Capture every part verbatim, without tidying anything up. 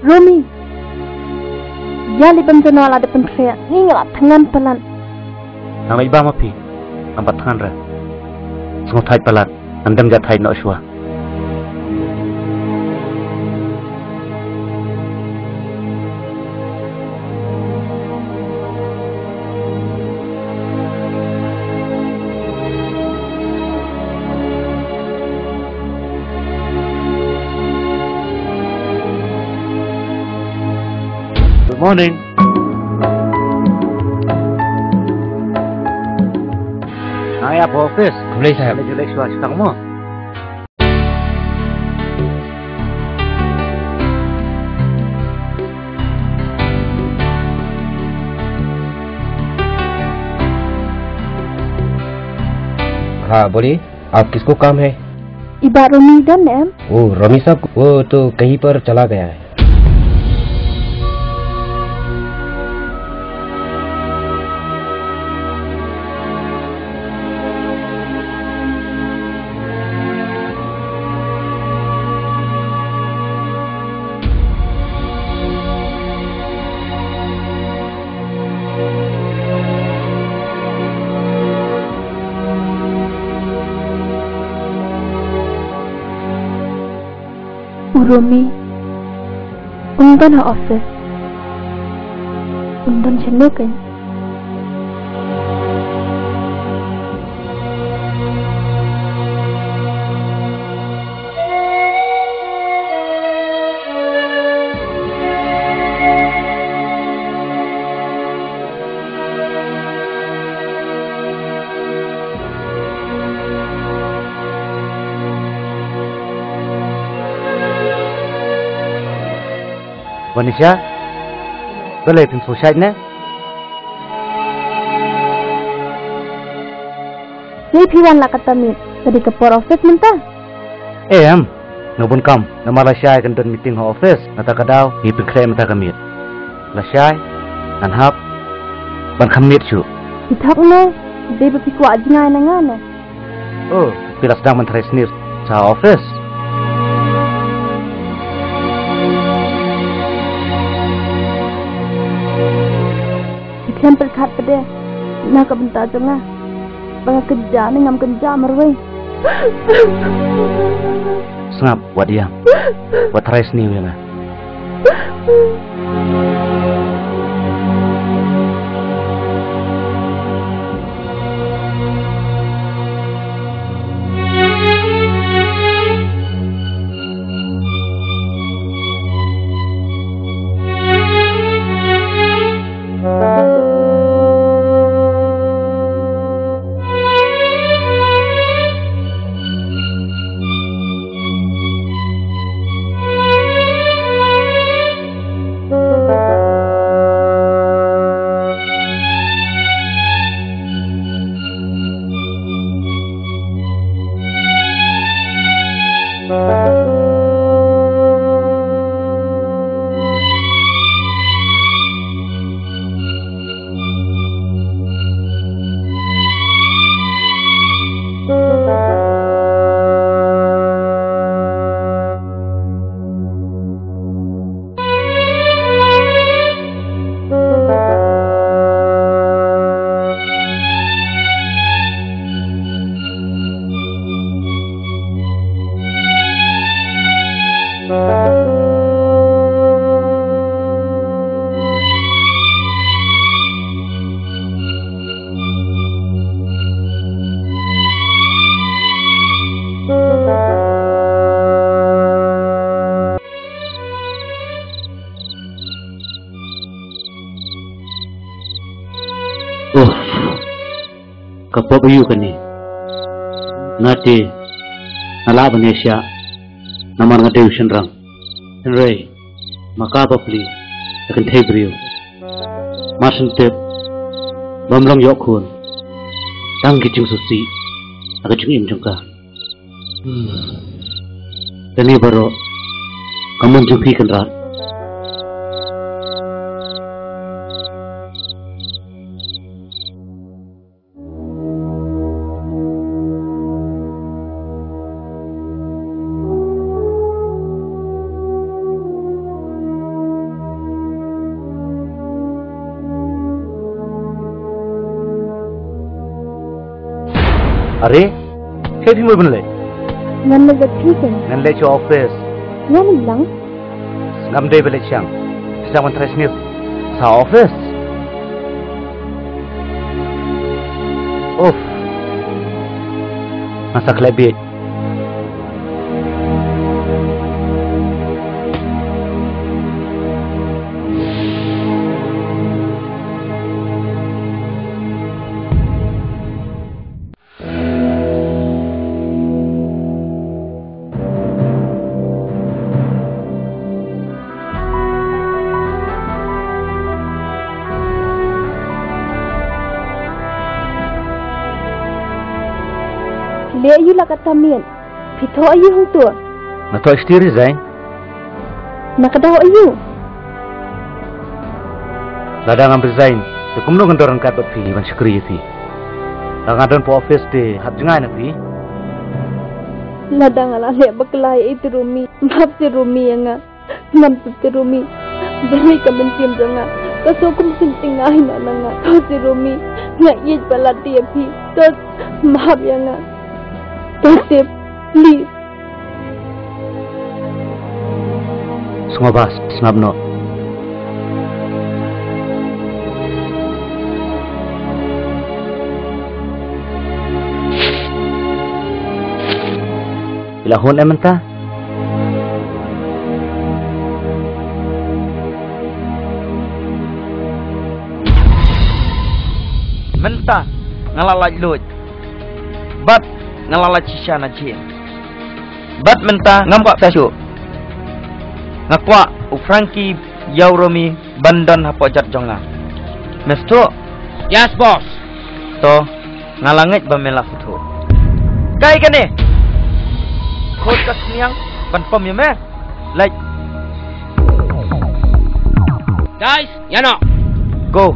Romi. Ïa lei bam jano la dep pynkhreh, ngi nga la thngan palat. Nang leit bam ma phi. Nang pat thngan re. Sngewthait palat. Nang dang ja thait noh shuwa. Good morning. Nga ïa pha office. Khublei saheb. Khublei, khublei shuwa, shu tang mo. हाँ, बोलिए, आप किसको काम है? ये बात रोमी डन है? वो रोमी साहब, वो तो कहीं पर चला गया है। U Romi um don ha office. Um don shano kein. Vanisha, balei phim sngewsih ne? Ngi phi wan la katta miet, ka dei ka por office mynta. Em, nga bun kam, namar lashai kan don meeting ha office, nangta ka daw ngi pynkhreh mynta ka miet. Lashai ngan hap ban kham miet shuh. Phi thok ne, dei ba phi kwah jngai na nga ne? Oh, phi la sdang ban tharai sniew sha office. Phi khlem pyrkhat pat de na ka bynta jong nga, ba nga kynjah ne ngam kynjah marwei. Sngap, wat ïam. Wat tharai sniew ïa nga. Uff, ka pop aïu kane? Nga te nga lah ban ïa shah namar nga dei u shynrang. Hynrei ma ka bapli ka kynthei briew. Mar shen tip bym long ïoh khun, tang ki jingsngewsih ha ka jingim jong ka. Hmm. Kane baroh ka mon jong phi Kynrad. Are, kaei phi mut ban leh? Ngan leit bad phi keiñ. Ngan leit sha office. Ngan ïalang. Ngam dei ba leit shang. Shisha ban trai sniff sha office. Uff. Nga sa khleh bieit. Leh aïu la katta miet? Phi thoh aïu hangto? Nga thoh shiti resign. Na ka daw aïu? Lada ngam resign te kumno ngan don ryngkat bad phi ban shakri ïa phi? Lada nga don pa office te hap jngai na phi. Lada nga la leh bakla ïa i Romi, map ïa Romi ïa nga. Ngam tip te Romi. Balei ka mynsiem jong nga ka shu kum shu tyngai na nga. To te Romi, nga ïeit palat ïa phi. To map ïa nga. To te, please. Sngewbha sngap noh. Phi la hun em mynta? Mynta nga la lait luid bad nga la lait shisha na jia. Bad mynta ngam kwah pisa shuh. Nga kwah u Frankie ïa u Romi ban don hapoh jot jong nga. Me sngewthuh? Yes, boss. To, nga la ngeit ba me la sngewthuh. Kai kane. Khot ka sniang ban pom ïa me. Leit. Guys, ïa noh. Go.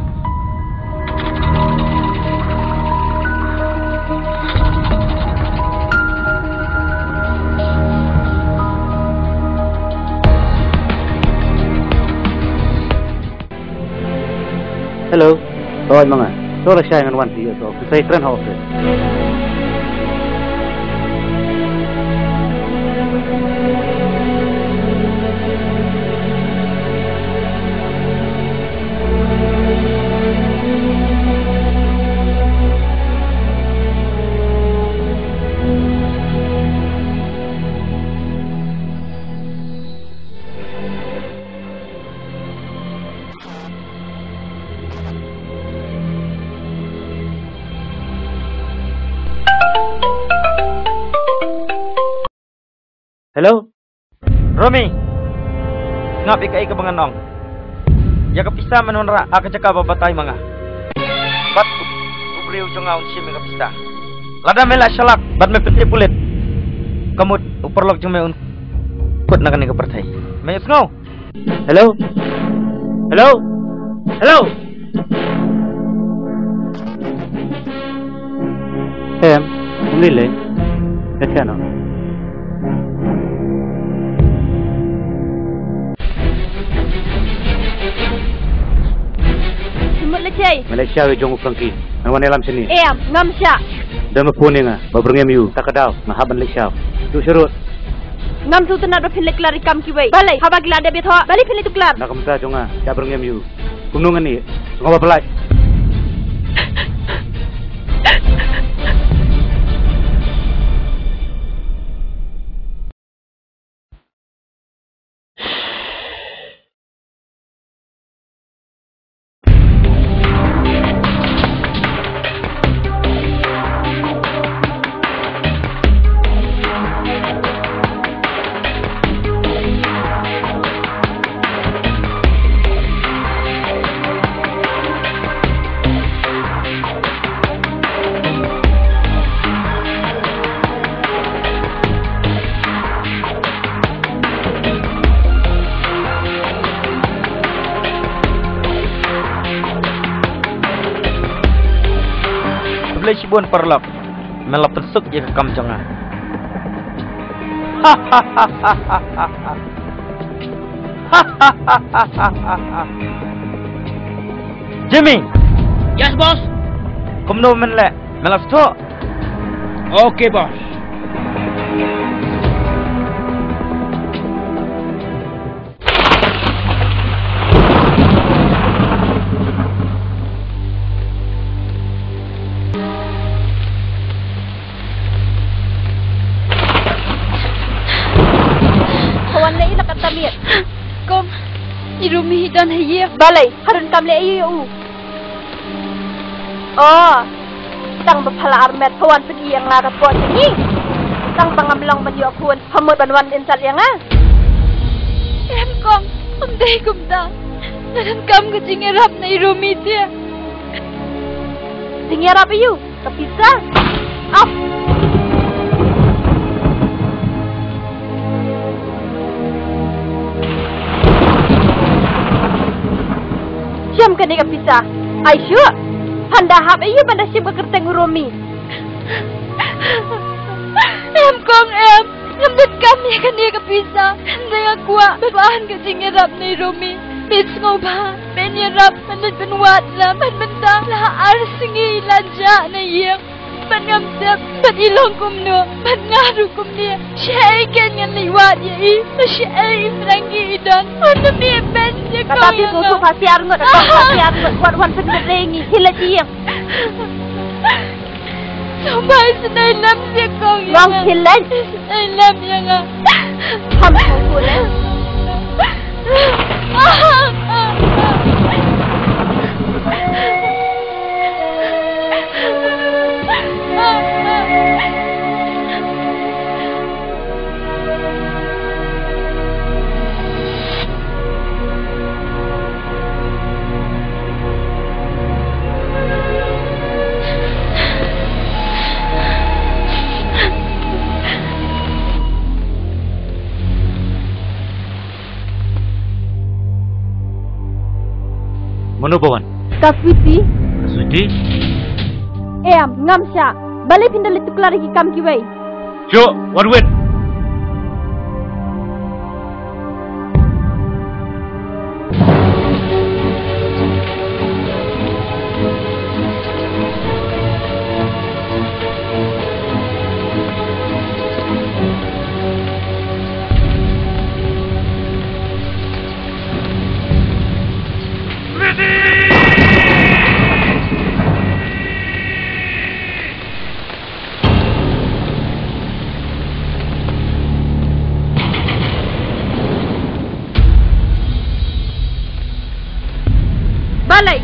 Hello. Oi, ma nga. To lashai ngan wan phi ïoh to. Phi sa ïakren ha office. Hello? Romi! Sngap ïa kaei kaba ngan ong. Ïa ka pisa men wanrah ha ka jaka ba batai ma nga. Bad u briew jong nga un shim ïa ka pisa. Lada me la shalak bad me pyntip pulit, ka mut u paralok jong me un kut na kane ka pyrthei. Me sngew? Hello? Hello? Hello? Em, ym lei lei. Ka kano? Sumut lehse. Me leit shaw ïa jong u Frankie. Ngan wan ïalam shane. Em, ngam shah. Don ma phone ïa nga ba byrngem ïa u. Ta ka daw nga hap ban leit shaw. Shu sharud. Ngam sngewtynnat ba phin leit klar ïa ki kam kiwei. Balei? Haba ki la dep ïathoh, balei phin leit tuklar? Na ka bynta jong nga, ïa byrngem ïa u. Kumno ngan ïeh? Sngewbha pynlait. Khublei shibun paralok, me la pynsuk ïa ka kam jong nga. Jimmy. Yes, boss. Kumno men leh? Me la sngewthuh. Okay, boss. Wan leh ïa la ka tamiat. Kong, i Rumi i don ha ïing. Balei, pha donkam leh ïa u. Oh, tang ba pha la armet pha wan pyni ïa nga ka por jong ngi. Tang ba ngam long ban ïoh khun, pha mut ban wan insult ïa nga. Em kong, ym dei kumta. Nga donkam ka jingïarap na i Rumi te. Jingïarap ïa u? Ka pisa. Ap. Shem kane ka pisa. Ai shuh. Phan da hap ïa u ban da shim ka kyrteng u Rumi. Em kong em. Ngam donkam ïa kane ka pisa. Hynrei nga kwah ban wan ka jingïarap na i Rumi. Phi sngewbha ban ïarap, ban leit ban wad la, ban mynta la ar sngi la jah na ïing. Ban ngam tip ban i long kumno, ban nga ruh kumne. Shaei kein ngan leit wad ïa i, shaei i Frankie i don. Wan na me ben ïa kong ïa nga. Kata phi sngewthuh, pha siar ngut, kata pha siar ngut, wat wan sngewthuh lei ngi, khie leit ïing. Sngewbha isynei lem ïa kong ïa nga. Long khie leit. Isynei lem ïa nga. Kham sngewthuh lei. Mano ba wan? Ka Sweety. Ka Sweety? Em, ngam shah. Balei phin da leit tuklar ïa ki kam kiwei? Shuh, wat wit. Balei?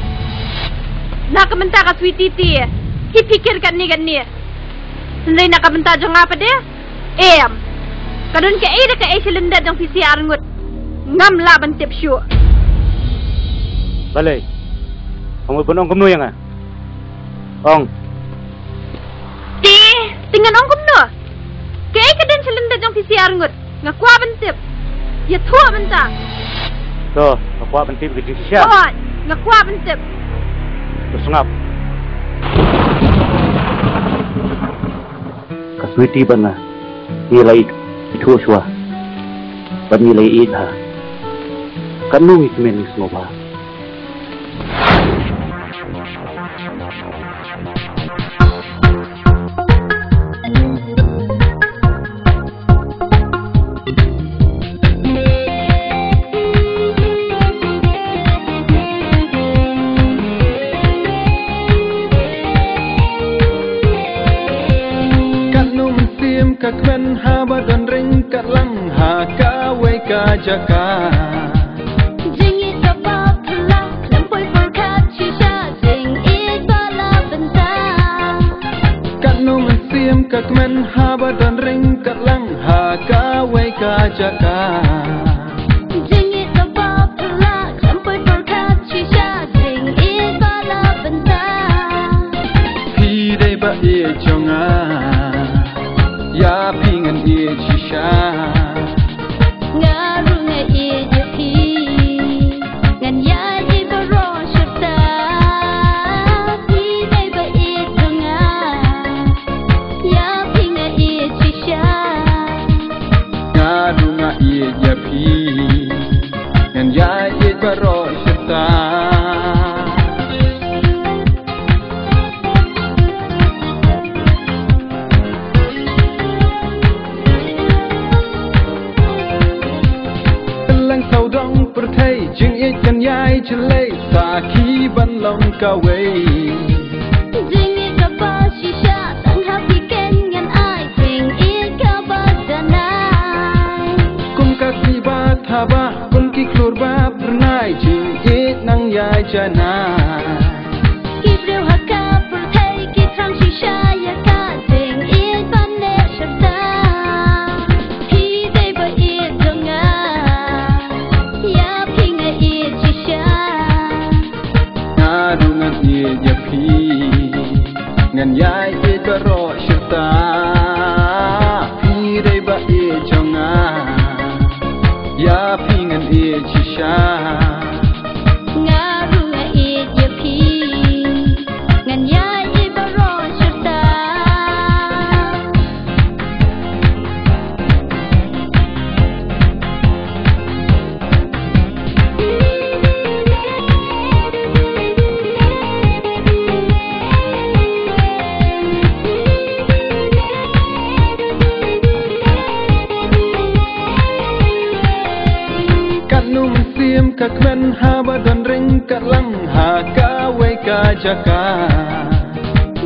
Na ka bynta ka Sweety te, phi pyrkhat katne katne. Hynrei na ka bynta jong nga pat de, em. Ka don kaei da kaei sha lyndet jong phi shi ar ngut. Ngam lah ban tip shuh. Balei? Phi mut ban ong kumno ïa nga? Ong. Te, te ngan ong kumno? Kaei ka don sha lyndet jong phi shi ar ngut? Nga kwah ban tip. Ïathuh mynta. To, nga kwah ban tip ka jingshisha. Hooid, nga kwah ban tip. To sngap. Ka Sweety bad nga ngi la ithuh shuwa bad ngi la ïeit bha. Katno ngi kmen ngi sngewbha. Katno mynsiem ka kmen haba don ring katlang ha kawei ka jaka. Jingïeit kaba phylla khlem poi pyrkhat shisha, jingïeit ba la bynta. Katno mynsiem ka kmen haba don ring katlang ha kawei ka jaka. Jingïeit kaba phylla khlem poi pyrkhat shisha, jingïeit ba la bynta. Phi dei ba ïeit jong nga, ïa phi ngan ïeit shisha. Nga ruh nga ïeit ïa phi, ngan ïaid ïa baroh shata. Phi dei ba ïeit jong nga, ïa phi nga ïeit shisha. Nga ruh nga ïeit ïa phi, ngan ïaid ïa baroh shata. Shlei sakhi ban long kawei. Jingïeit kaba shisha tang ha phi ken ngan ai jingïeit kaba janai. Kum ka sngi ba thaba, kum ki klur ba byrnai, jingïeit nang ïa janai. Ki briew ha ka pyrthei ki thrang shisha ïa ka jingïeit ban leh shisha. Phi dei ba ïeit jong nga, ïa phi nga ïeit shisha. Nga ruh ngan ïeit ïa phi, ngan ïai ïeit baroh shisha. Phi dei ba ïeit jong nga, ïa phi ngan ïeit shisha. Nga ruh nga ïeit ïa phi, ngan ïai ïeit baroh shisha. Katno mynsiem ka kmen haba don ring ka lang ha kawei ka jaka.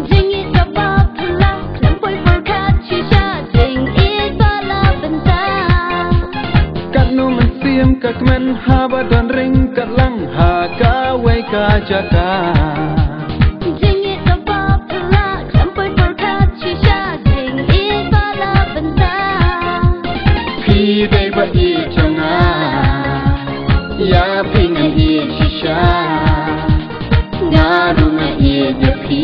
Jingïeit kaba phylla khlem poi pyrkhat shisha, jingïeit ba la bynta. Katno mynsiem ka kmen haba don ring ka lang ha kawei ka jaka. Jingïeit kaba phylla khlem poi pyrkhat shisha, jingïeit ba la bynta. Phi dei ba ïeit jong nga, ïa phi ngan ïeit shisha. Nga ruh nga ïeit ïa phi,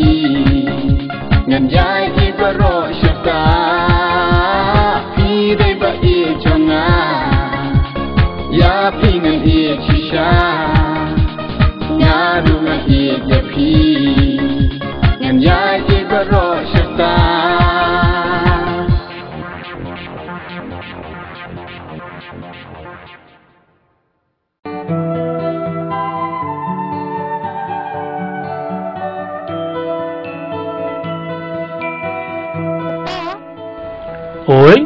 ngan ïai ïeit baroh shisha. Phi dei ba ïeit jong nga, ïa phi ngan ïeit shisha. Nga ruh nga ïeit ïa phi, ngan ïai ïeit baroh shisha. Oi.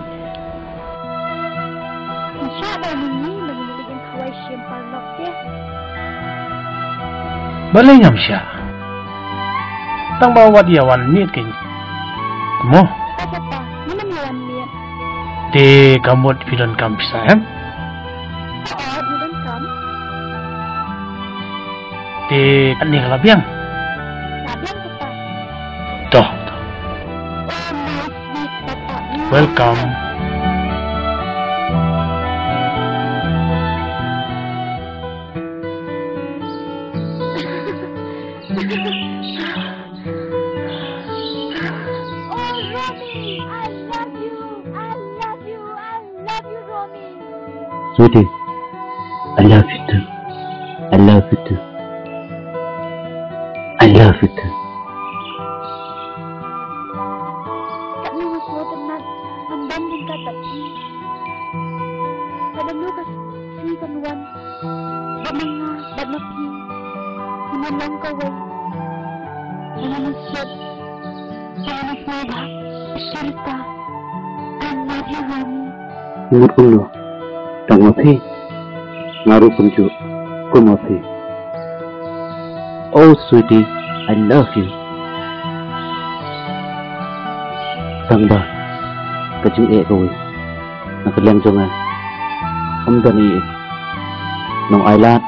Nga shah dei mynne, mynne leit ïa khawai shim paralok te. Balei ngam shah? Tang ba wat ïa wan miet kein. Mo. Papa, papa, ngam ïa wan miet. Te ka mut phi donkam pisa em? Hooid, nga donkam. Te katne ka la biang? La biang, papa. To, to. Oh, my sweet papa. Welcome. Oh, Romy, I love you. I love you. I love you, Romy. Sweetie, I love you too. I love you too. I love you too. Katno nga sngewtynnat ban don ryngkat bad phi. Lada no ka sngi kan wan, bad ma nga bad ma phi ngin ïa long kawei. Ngin ïa sngewbha, ngin ïa sngewbha. Sharita, I love you, Romy. Mut kumno, tang ma phi, nga ruh kumjuh kum ma phi. Oh sweetie, I love you. Tang ba ka jingeh kawei na ka liang jong nga, ym don ei ei, nongailad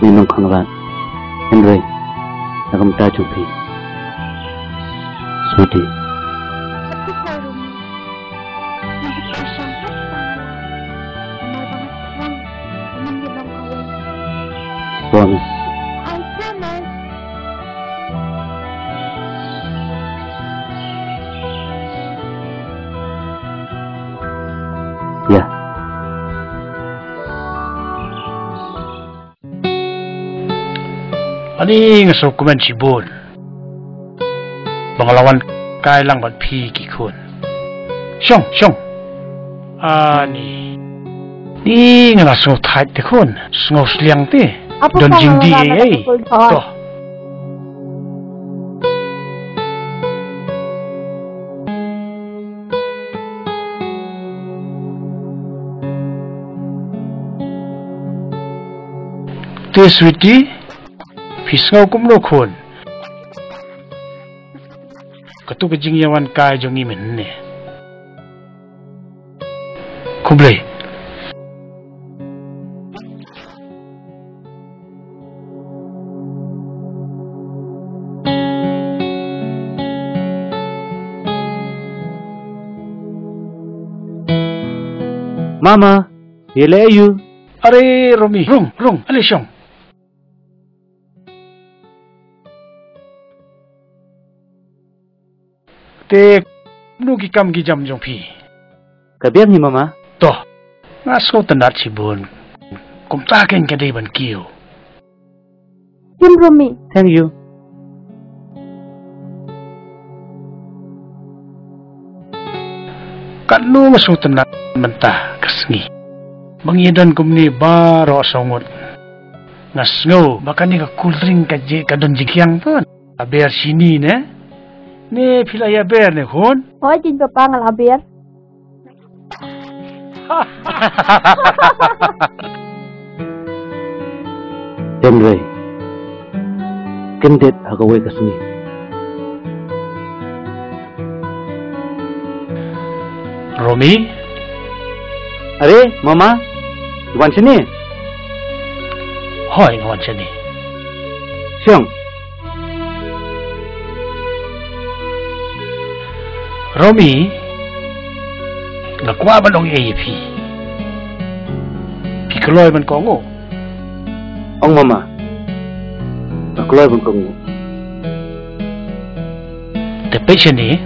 ne nongkhanglad, hynrei na ka bynta jong phi, sweetie. Promise. I promise. Ïa. Ani nga sngewkmen shibun ba nga la wan kai lang bad phi ki khun. Shong, shong. Ani. Ni nga la sngewthait te khun, sngewsliang te. Don jingdih ei ei. To. Te Hey, sweetie, phi sngew kumno khun? Katu ka jingïawan kai jong ngi mynne. Khublei. Mama, ïa leh aïu? Are Romi, rung, rung, ale shong. Te kumno ki kam ki jam jong phi? Ka biang hi mama. To, nga sngewtynnat shibun. Kumta kein ka dei ban kiew. Kim Romi. Thank you. Katno nga sngewtynnat mynta ka sngi ba ngi don kumne baroh saw ngut. Nga sngew ba kane ka cool drink ka je ka don jingkiang pun. Aber shini ne? Ne phi la ïa ber ne khun? Hooid jin papa nga la ber. Hynrei kin dep ha kawei ka sngi. Romi? Are, mama, wan shane. Hooid, wan shane. Shong. Romi, nga kwah ban ong ei ïa phi. Phi kloi ban kohnguh? Ong mama. Nga kloi ban kohnguh. Te peit shane.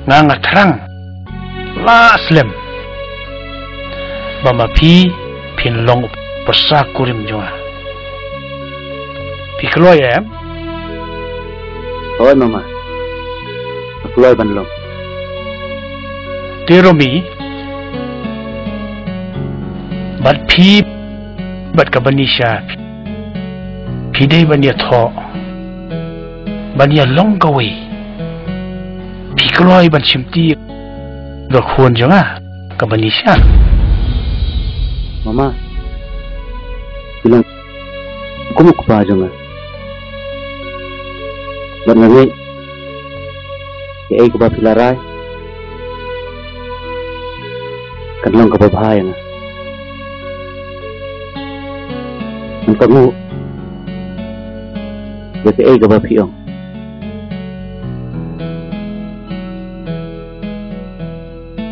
Nga nga thrang la slem ba ma phi phin long u pyrsa kurim jong nga. Phi kloi em? Hooid mama. Nga kloi ban long. Te Romi, bad phi bad ka Banisha, phi dei ban ïathoh ban ïalong kawei. Phi kloi ban shimti ka khun jong nga, ka Banisha? Mama, phi long kum u kpa jong nga. Bad nga ngeit kaei kaba phi la rai kan long kaba bha ïa nga. Ngan kohnguh ïa kaei kaba phi ong.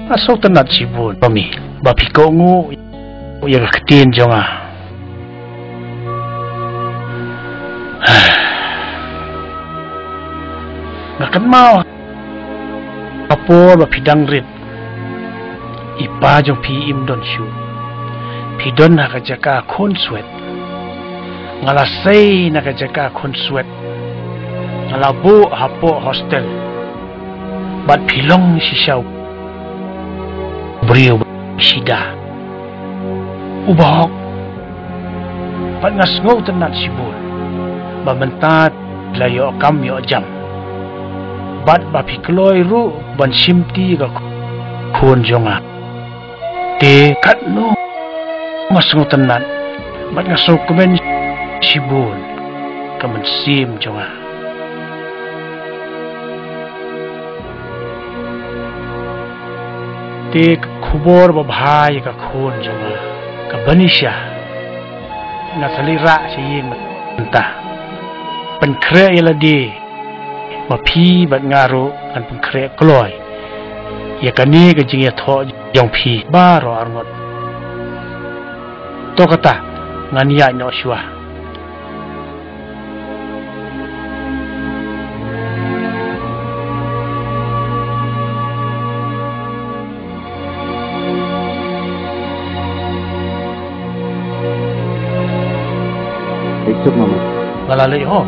Nga sngewtynnat shibun Romi ba phi kohnguh ïa ka ktien jong nga. Nga kynmaw ha por ba phi dang rit, i pa jong phi im don shuh. Phi don ha ka jaka khun swet. Nga la sei na ka jaka khun swet. Nga la buh hapoh hostel. Bad phi long shisha u briew ba shida, uba hok. Bad nga sngewtynnat shibun ba mynta phi la ïoh kam ïoh jam, bad ba phi kloi ruh ban shimti ka khun jong nga. Te katno nga sngewtynnat bad nga sngewkmen shibun ka mynsiem jong nga. Te ka khubor babha ïa ka khun jong nga, ka Banisha, nga sa leit rah sha ïing mynta. Pynkhreh ïa lade ba phi bad nga ruh ngan pynkhreh kloi ïa kane ka jingïathoh jong phi baroh arngut. To kata, ngan ïaid noh shuwa. Leit suk, mama. Nga la leit ho.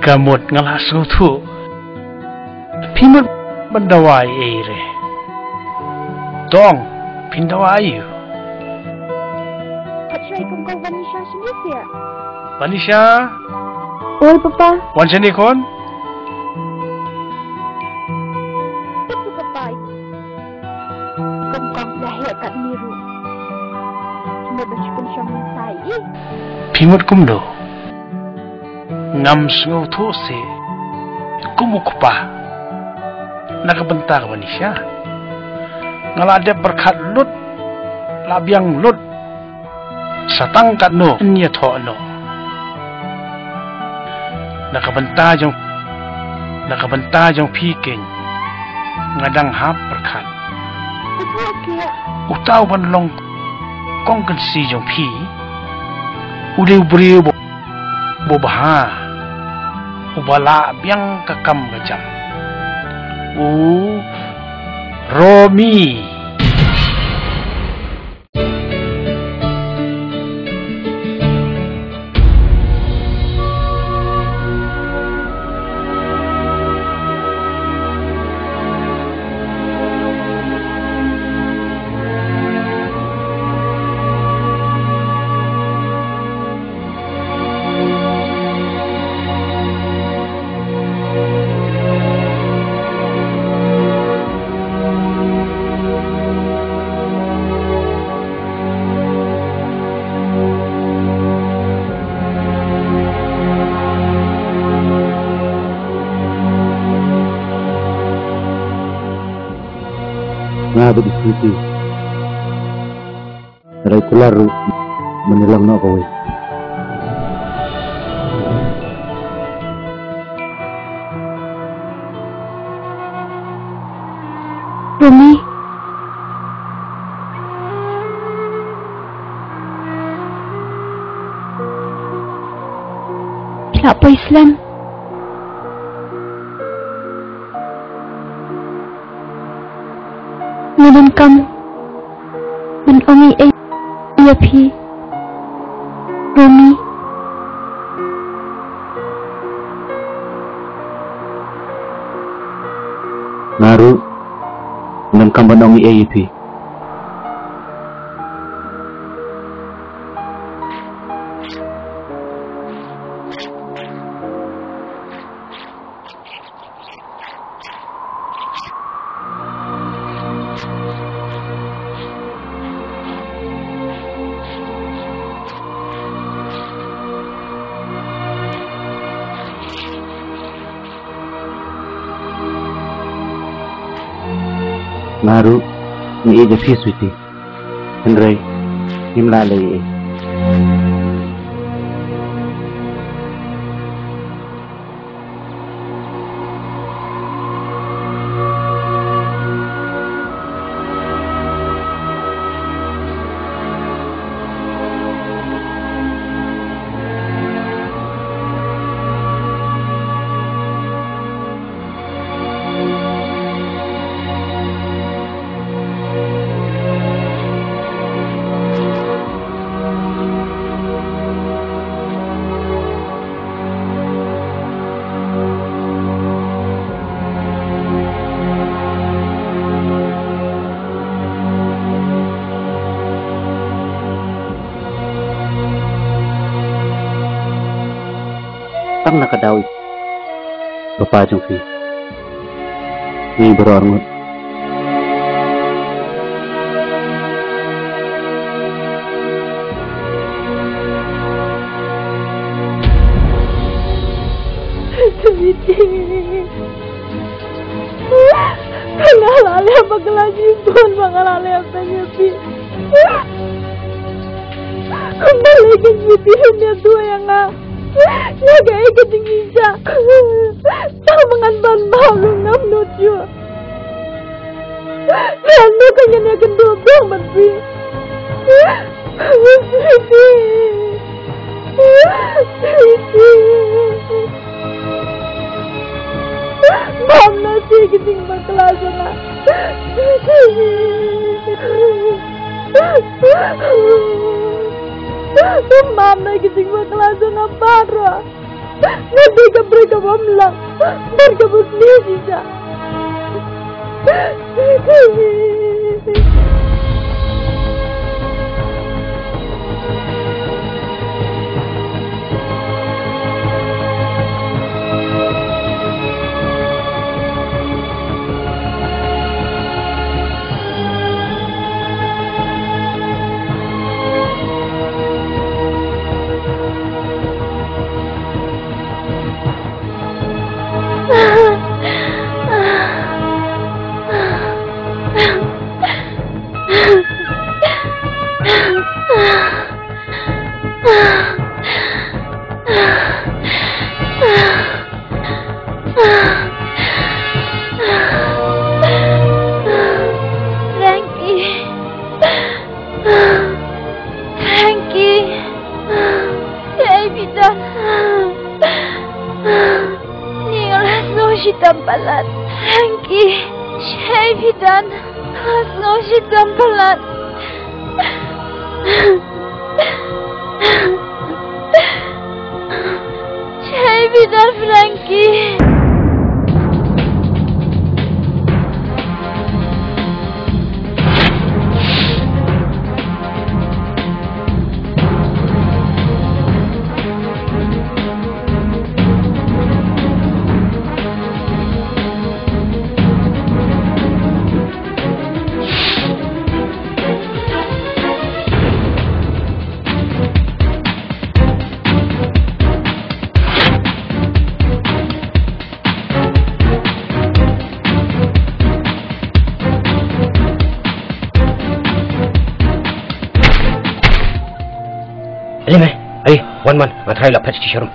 Da mut nga la sngewthuh. Phi mut ban dawa ei ei re? To ong, phin dawa aïu? Pat shai kum ko Vanisha shane phi. Vanisha? Oi, Papa. Wan shane khun. Pat Papa. Kum kong pla heh katni ruh. Phi mut ban shu pynshong ïa sa ïa i? Phi mut kumno? Ngam sngewthuh shuh kum u kpa na ka bynta ka Vanisha. Nga la dep pyrkhat lut, la biang lut. Sa tang katno yn ïathoh noh. Na ka bynta jong, na ka bynta jong phi keiñ nga dang hap pyrkhat. Uta uban long kong kynsi jong phi u dei u briew ba, ba bha, uba lah biang ka kam ka jam. U Romi. Nga bad i Sweety. Hynrei kular ruh mynne long noh kawei. Romi. Phi lah poi slem. Nga donkam ban ong ei ei ïa phi, Romi. Nga ruh nga donkam ban ong ei ei ïa phi. Nga ruh nga ïeit ïa phi Sweety. Hynrei ngim lah leh ei ei. Tang na ka daw i papa jong phi. Ngi baroh arngut. Sweety. Nga la leh bakla shibun ba nga la leh beiñ ïa phi. Balei keiñ phi him ïathuh ïa nga? Nga kaei ka jingjynjar. Tang ba ngan ban bam ruh ngam nud shuh. Lano ka ngan ïakynduh biang bad phi? Sweety. Sweety. Bam noh sha ka jingbakla jong nga. Sweety. Bam noh ka jingbakla jong nga baroh. Nga dei ka briew ka bym lah bad ka bym dei shisha. Frankie. Frankie. Shaei phi don? Nga la sngew shitom palat. Frankie. Shaei phi don? Nga la sngew shitom palat. Shaei phi don, Frankie? Lei me, ei, wan man, nga tharai la phet shi sharum.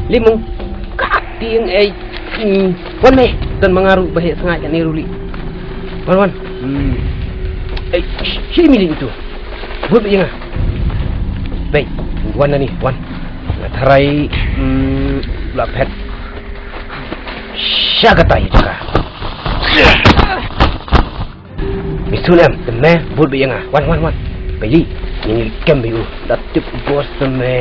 Lei mo, ka tieng ei, hmm, wan me, don ma nga ruh ba heh sngaid kane ruh lei. Wan, wan. Hmm. Ei, shi, shi mi lei itu. Bud ïa nga. Bei, wan na ni, wan. Nga tharai, hmm, la phet. Sha kata ïa jaka. Misun em, te me bud beit ïa nga. Wan, wan, wan. Bayi, ngin kem bayi u. Da tip bos te me.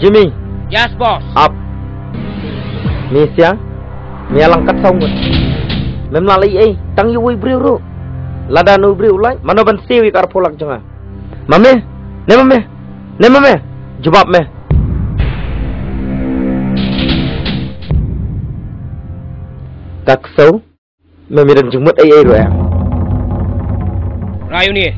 Jimmy. Yes, boss. Ap. Misia. Mia lang kat saw ngut. Mem la lei ei, tang ïa uwei briew ruh. Lada uno u briew u lait, mano ban siew ïa ka arphew lak jong nga. Ma me? Ne ma me? Ne ma me? Jubab me. Ka ksew. Me, me dang jingmut ei ei ruh em? Rai une.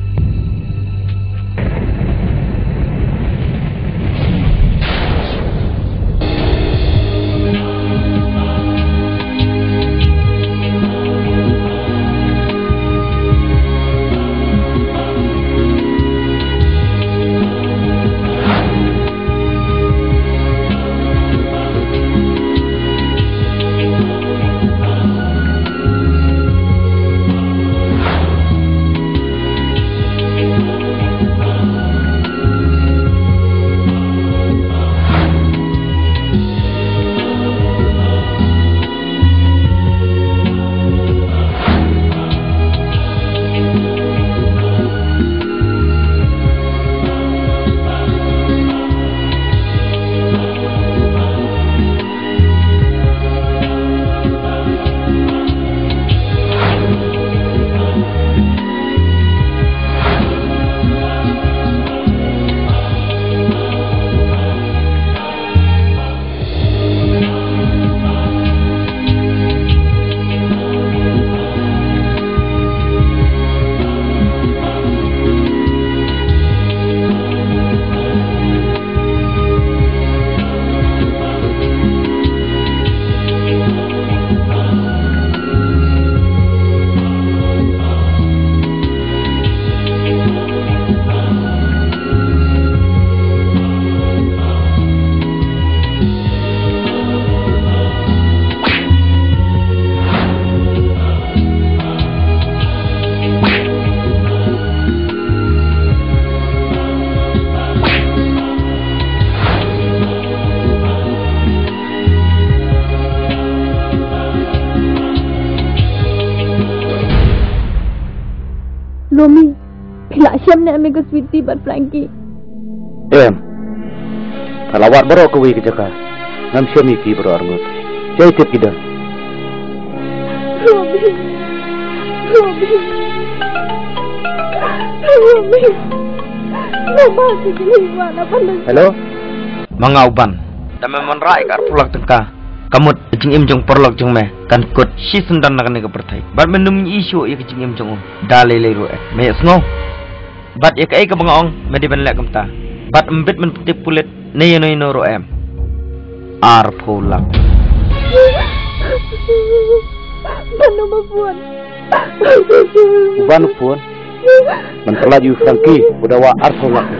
Romi, phi la shem ne em ïa ka Sweety bad Frankie? Em. Ka la wad baroh kawei ka jaka. Ngam shem ïa ki baroh arngut. Jai tip ki don. Romi. Romi. Romi. Mama, ki lei wan na bala. Hello? Ma nga u Ban. Tang me mon rai ka arphew lak tyngka. Ka mut ka jingim jong paralok jong me kan kut shi syndon na kane ka pyrthei. Bad men ym ïohi shuh ïa ka jingim jong u. Da lei lei ruh em. Me ïohsngew. Bad ïa kaei kaba nga ong me dei ban leh kumta. Bad ym bit men pyntip pulit ne ïano ïano ruh em. Arphew lak. Ban u ma phone. U Ban u phone. Ban pynlait ïa u Frankie, u da wad arphew lak.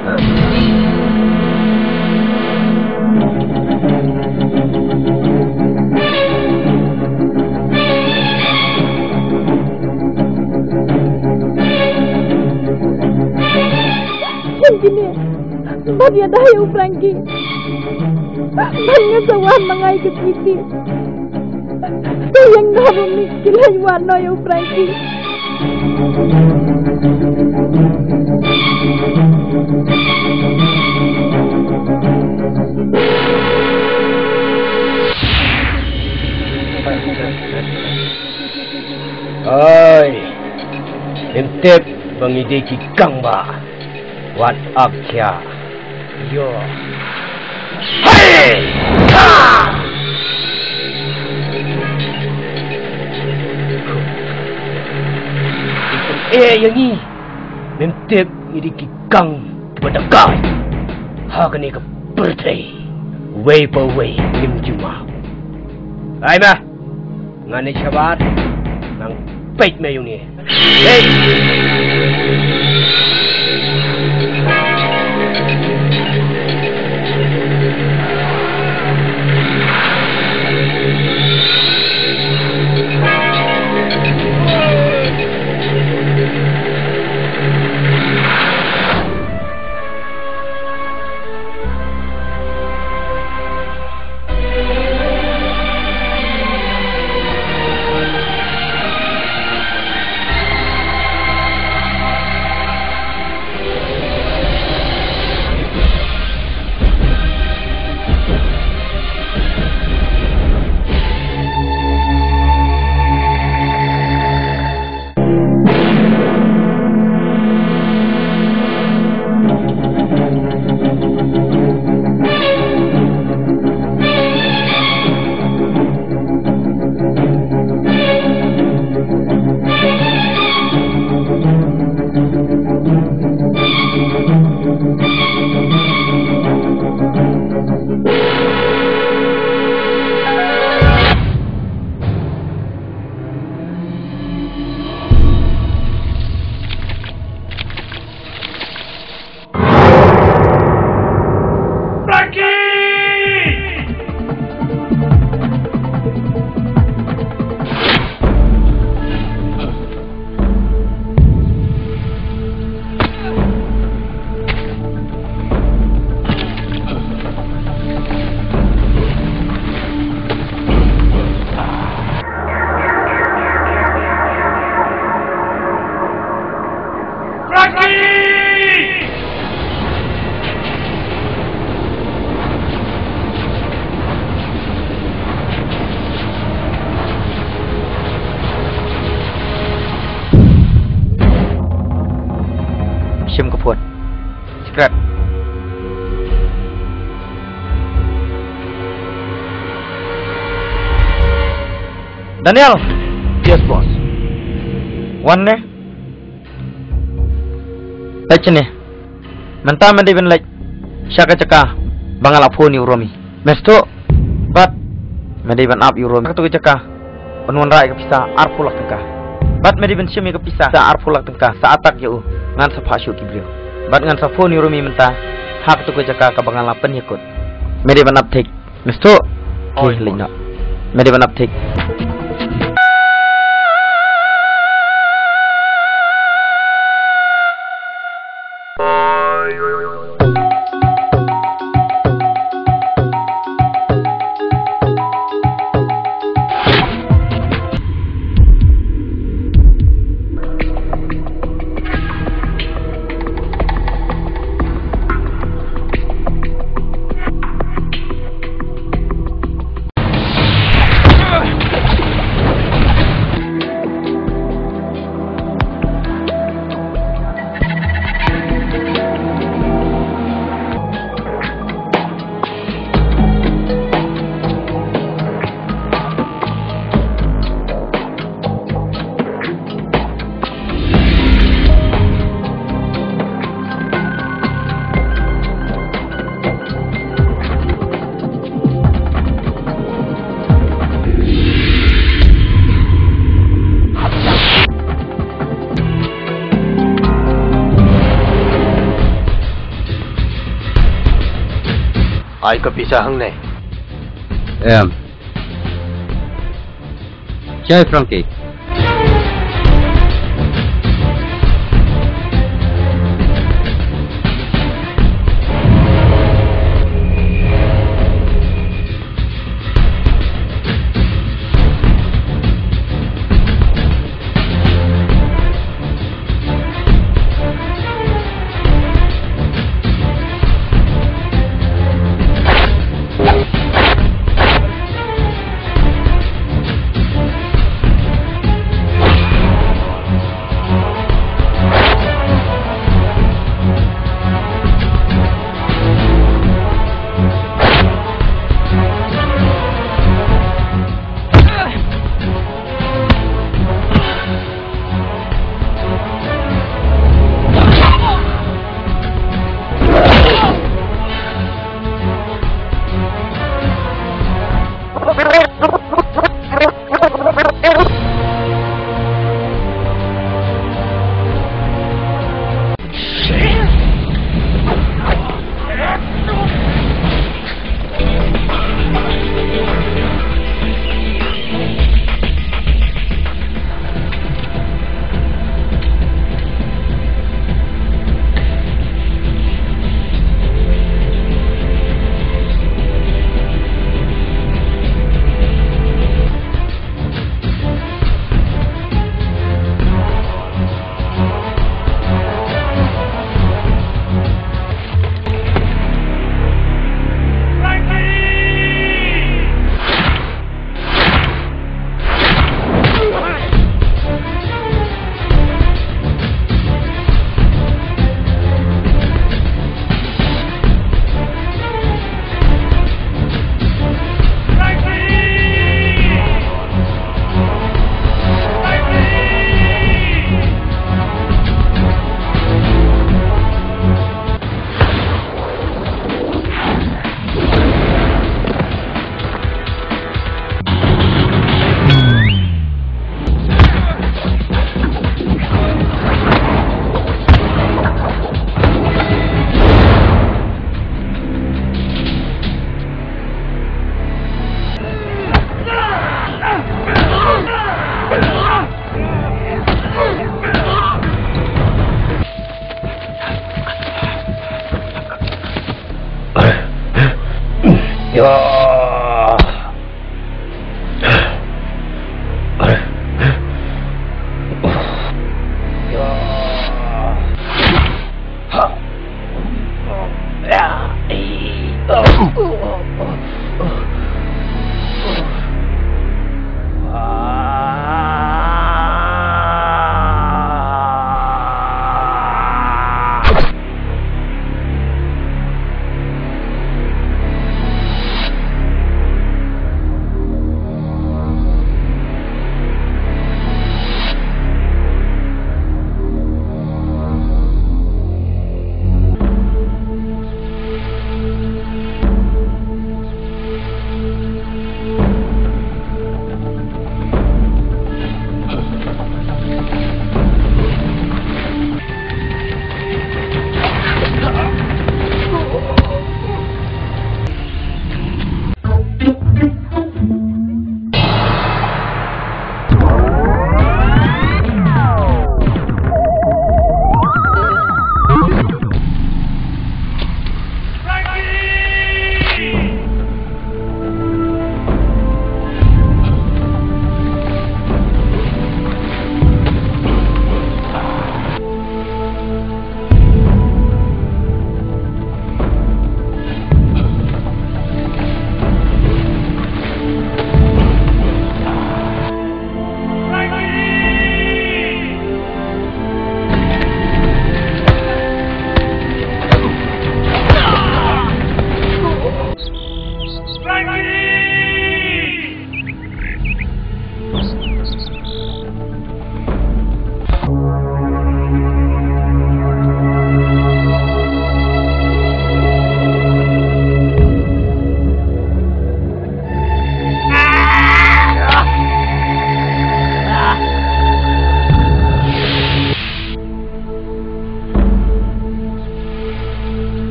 Shen kine, bad ïada ïa u Frankie. Bad ngan sa wad ma nga ïa ka Sweety. Te ïeng noh Romi, ki leit wad noh ïa u Frankie. Oi, mem tip ba ngi dei ki gangbah. Wat ap khia. Yo. Hei! Ha! Ïa ngi, mem tip ngi dei ki gang kiba da kai ha kane ka pyrthei. Wei pa wei ngim ju map. Ai ma. Ngan ïa shabar, ngan peit me ïa une. Hey! Shim ka phone. Secret. Daniel. Yes, boss. Wan ne. Leit shane. Mynta me dei ban leit sha ka jaka ba nga la phone ïa u Romi. Me sngewthuh? Bad me dei ban ap ïa u Romi ha kato ka jaka, ban wanrah ïa ka pisa arphew lak tyngka. Bad me dei ban shim ïa ka pisa arphew lak tyngka sa attack ïa u. Ngan sa phah shuh ki briew. Bad ngan sa phone ïa u Romi mynta ha kato ka jaka kaba nga la pynïakut. Me dei ban ap thik. Me sngewthuh? Hooid, boss. Leit noh. Me dei ban ap thik. Ai ka pisa hangne. Em. Chai Frankie.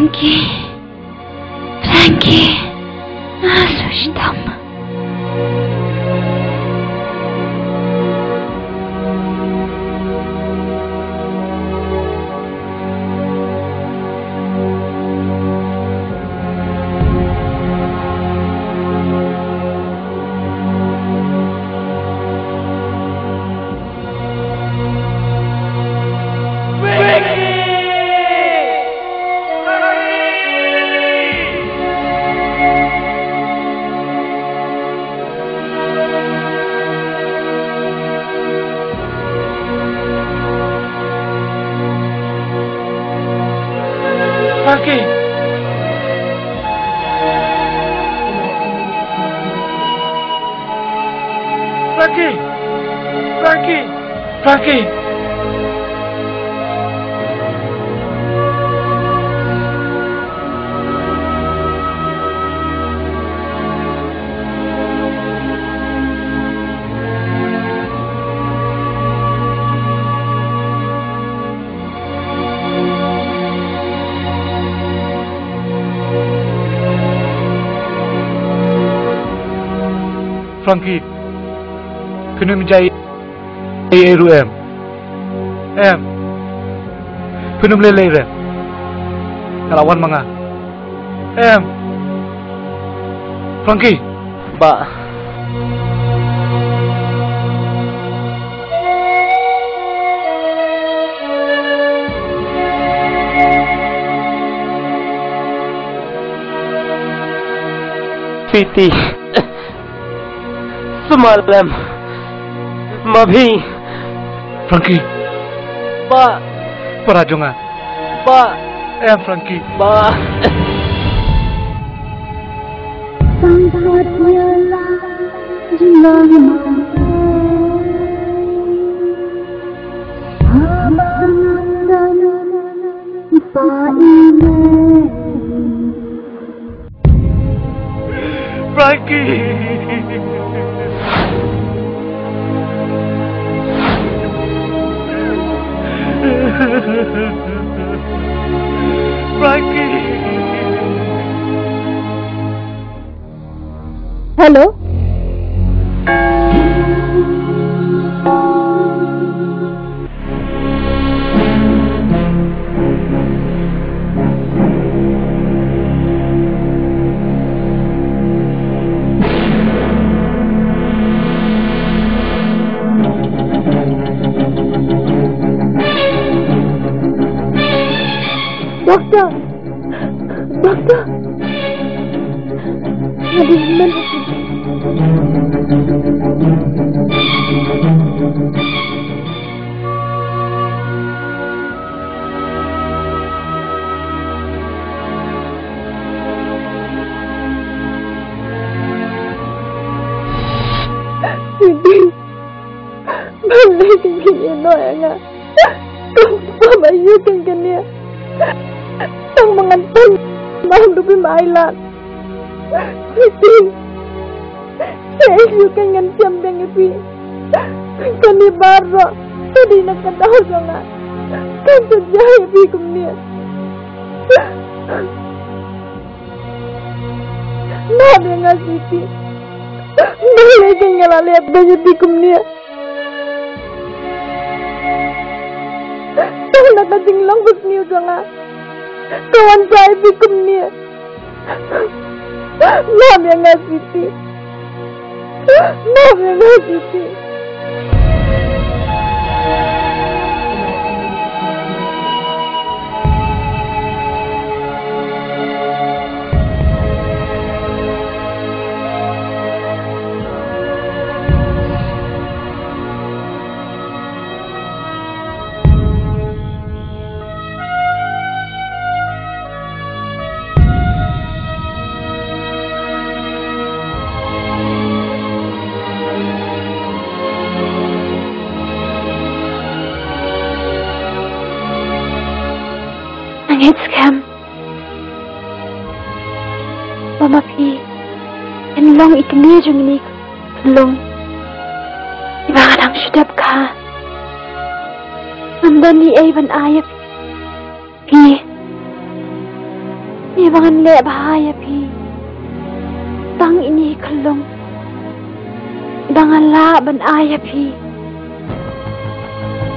Frankie, Frankie, nga sngewsih tam. Frankie! Frankie! Frankie! Frankie! Frankie, phin ym jia ei ei ruh em? Em. Phin ym lei lei re. Nga la wan ma nga. Em. Frankie. Bah. Piti. Sumar lem. Mabi. Frankie. Bah. Para jong nga. Bah. Em Frankie. Bah. Frankie! Frankie! Hello? Doctor! Doctor! Nga dei hynmen. Balei phi ïeh noh ïa nga? Kumta ba ïoh kein kane. Tang ba ngan pang ma duk phi ma ai lad. Phi tin. Sa ïoh kein ngan jem biang ïa phi. Kane baroh ka dei na ka daw jong nga. Kan sa jia ïa phi kumne. Map ïa nga Siti. Balei kein nga la leh beiñ ïa phi kumne? Tang na ka jinglong basniew jong nga ka wan sa ïa phi kumne. Map ïa nga Siti. Map ïa nga Siti. Nga ngeit skhem ba ma phi kan long i kmie jong kine ki khyllung kiba nga dang shu dep kha. Ngam don ei ei ban ai ïa phi. Phi, Ïa ba ngan leh bha ïa phi, tang ine i khyllung ba nga lah ban ai ïa phi.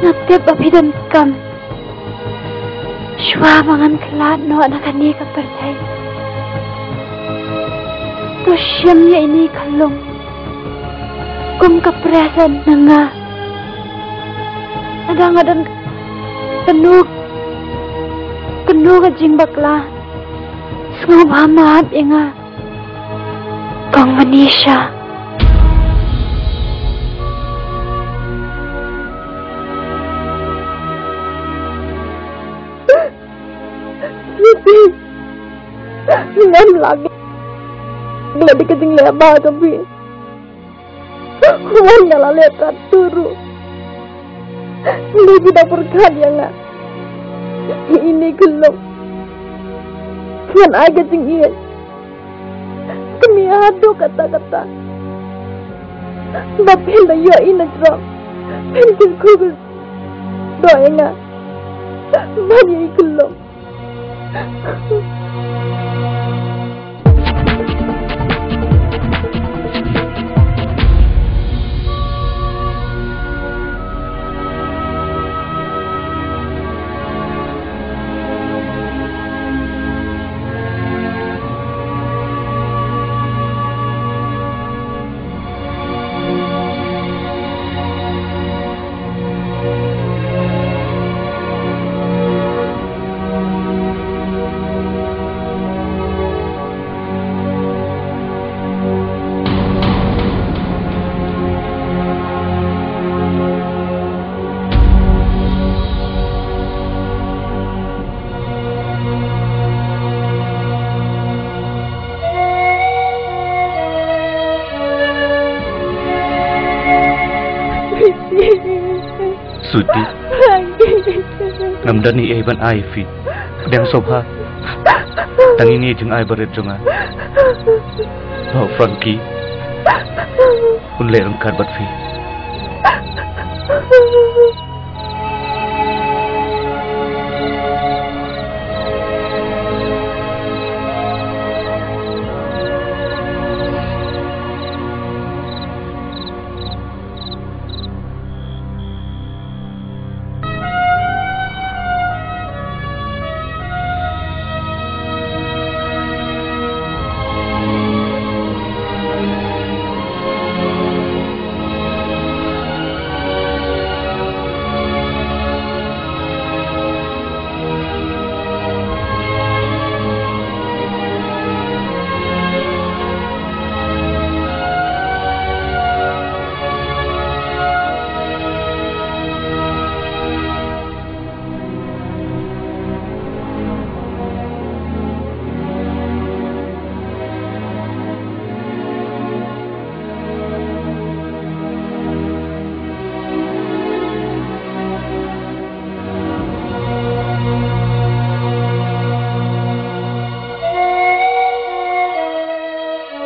Nga tip ba phi donkam. Shuwa ba ngan khlad noh na kane ka pyrthei, to shim ïa ine i khyllung kum ka present na nga. Lada nga don kano kano ka jingbakla, sngewbha map ïa nga, Kong Manisha. Ngam lah leh da ka jingleh bha ka phi. Wan, nga la leh katto ruh. Ngi ki da pyrkhat ïa nga. Ine i khyllung ngan ai ka jingïeit. Kmie, haduh katta katta ba phin da ïohi na jrong, phin kyrkhu kyrdoh ïa nga ban ïa i khyllung. Sweety, ngam don ei ei ban ai ïa phi. Pdiang sngewbha. Tang ine i jingai barit jong nga. Hooid Frankie, un leh ryngkat bad phi.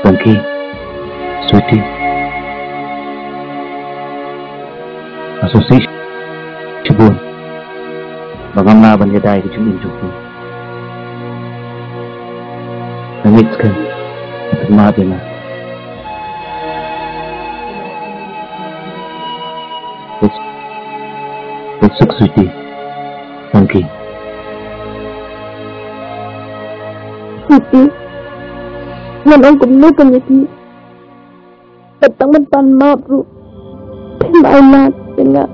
Frankie, Sweety, nga sngewsih shibun ba ngam lah ban ïada ïa ka jingim jong phi. Nga ngeit skhem ba phin map ïa nga. Peit, peit suk Sweety, Frankie. Sweety, ngan ong kumno kan ïa phi. Bad tang ban pan map ruh, phim ailad ïa nga.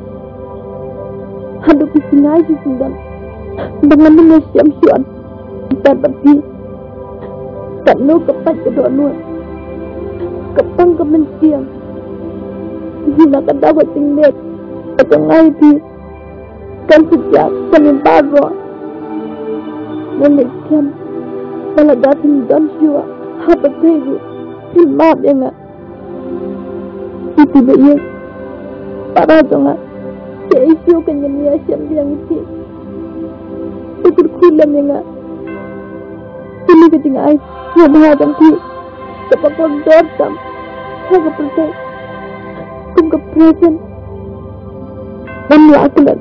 Haduh phi sngew shisien ba ngan ym ïashem shuh pat bad phi. Katno ka pait ka dohnud, ka pang ka mynsiem, na ka daw ka jingleh ka jong nga ïa phi. Kan sa jia, kan ym baroh. Ngan leit skhem ba lada phim don shuh ha pyrthei ruh, phin map ïa nga. Ïa phi ba ïeit, para jong nga, kaei shuh kan ngin ïashem biang ïa phi. To kyrkhu lem ïa nga. Kane ka jingai sngewbha jong phi kaba kordor tam ha ka pyrthei kum ka present ban la klet